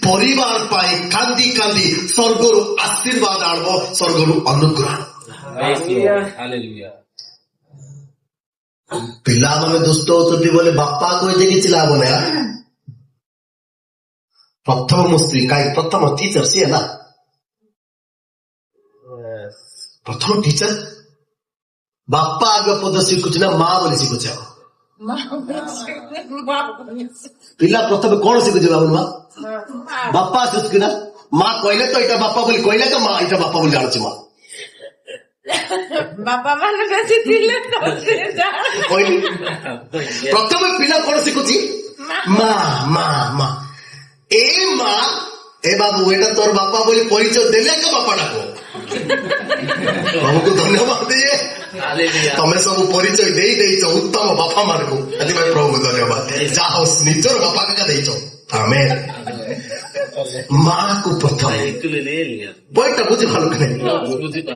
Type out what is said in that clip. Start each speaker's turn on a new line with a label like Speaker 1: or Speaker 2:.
Speaker 1: ପରିବାର ପାଇଁ କାନ୍ଦି କାନ୍ଦି ସ୍ୱର୍ଗରୁ ଆଶୀର୍ବାଦ ଆଣିବ, ସ୍ୱର୍ଗରୁ ଅନୁଗ୍ରହ ଆଣିବ।
Speaker 2: Praise Lord. Hallelujah.
Speaker 1: ପିଲାମାନେ ଦୁଷ୍ଟ ହଉଛନ୍ତି ବୋଲି ବାପା କହିଲେ କିଛି ଲାଭ ନାହିଁ। ପ୍ରଥମ ମୋ ସ୍ତ୍ରୀ, କାହିଁ ପ୍ରଥମ ଟିଚର ସିଏ ନା। ପ୍ରଥମ ଟିଚର ବାପା ଆଗ ପଦ ଶିଖୁଛି ନା ମା ବୋଲି ଶିଖୁଛି? ଆଉ ପିଲା ପ୍ରଥମେ କଣ ଶିଖୁଛି ବାବୁ ମା? ବାପା ଶିଖୁଛି ନା? ମା କହିଲେ ତ ଏଇଟା ବାପା ବୋଲି କହିଲେ ତ ମା ଏଇଟା ବାପା ବୋଲି ଜାଣୁଛି ମା।
Speaker 3: ବାପା ମାନେ ବେଶୀ ଥିଲେ ତ ସେ ଜାଣେ।
Speaker 1: କହିଲି, ପ୍ରଥମେ ପିଲା କଣ ଶିଖୁଛି? ମା, ମା, ମା। ଏ ମା, ଏ ବାବୁ, ଏଇଟା ତୋର ବାପା ବୋଲି ପରିଚୟ ଦେଲେ ଏକ ବାପା ଡାକ। ପ୍ରଭୁକୁ ଧନ୍ୟବାଦ ଦିଏ।
Speaker 2: Hallelujah.
Speaker 1: ତମେ ସବୁ ପରିଚୟ ଦେଇ ଦେଇଛ ଉତ୍ତମ ବାପା ମାନଙ୍କୁ, ସେଥିପାଇଁ ପ୍ରଭୁକୁ ଧନ୍ୟବାଦ। ଯାହା ହଉ, ନିଜର ବାପା କାକା ଦେଇଛ। ଆମେ ମାକୁ ପ୍ରଥମେ
Speaker 2: Actually, really.
Speaker 1: ପଏଣ୍ଟଟା ବୁଝି ଭାলো କି ନାହିଁ?
Speaker 2: ବୁଝିପାରୁଛି।